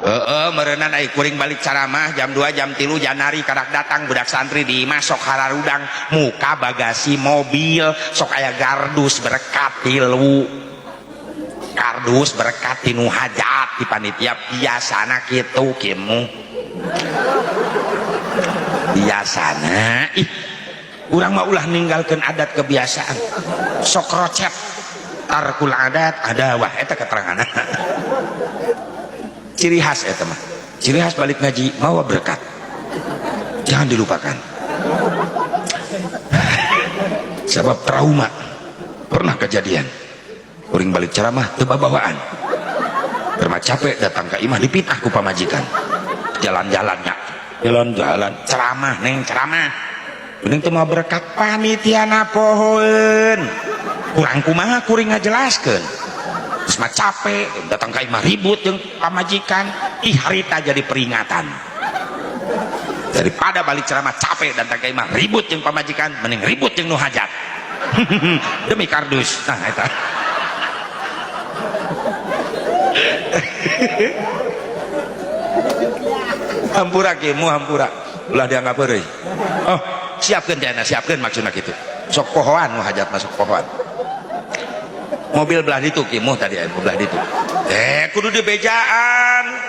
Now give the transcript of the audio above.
Heeh, meureunan ai kuring balik ceramah jam 2 jam 3 janari karak datang budak santri di imah sok hararudang muka bagasi mobil sok aya gardus berkat tilu kardus berkat tinu hajat di panitia biasana kitu kimu biasana ih urang mah ulah ninggalkeun adat kebiasaan sok rocet tarkul adat adawah eta keterangan ciri khas eta mah ciri khas balik ngaji mawa berkat jangan dilupakan sebab trauma pernah kejadian kuring balik ceramah teu babawaan karena capek datang ke imah dipitah ku pamajikan jalan-jalannya jalan-jalan ceramah neng ceramah mending teu mawa berkat panitiana pohoeun kurang kumaha kuring ngajelaskeun terus mah capek datang ke imah ribut jeung pamajikan ih harita jadi peringatan daripada balik ceramah capek datang ke imah ribut jeung pamajikan mending ribut jeung nu hajat demi kardus nah eta. Hampura kimu hampura ulah dianggap heureuy. Oh siapkeun teh siapkeun maksudna kitu sok pohoan nu hajat masuk pohoan mobil belah ditu kimu tadi belah ditu kudu dibejaan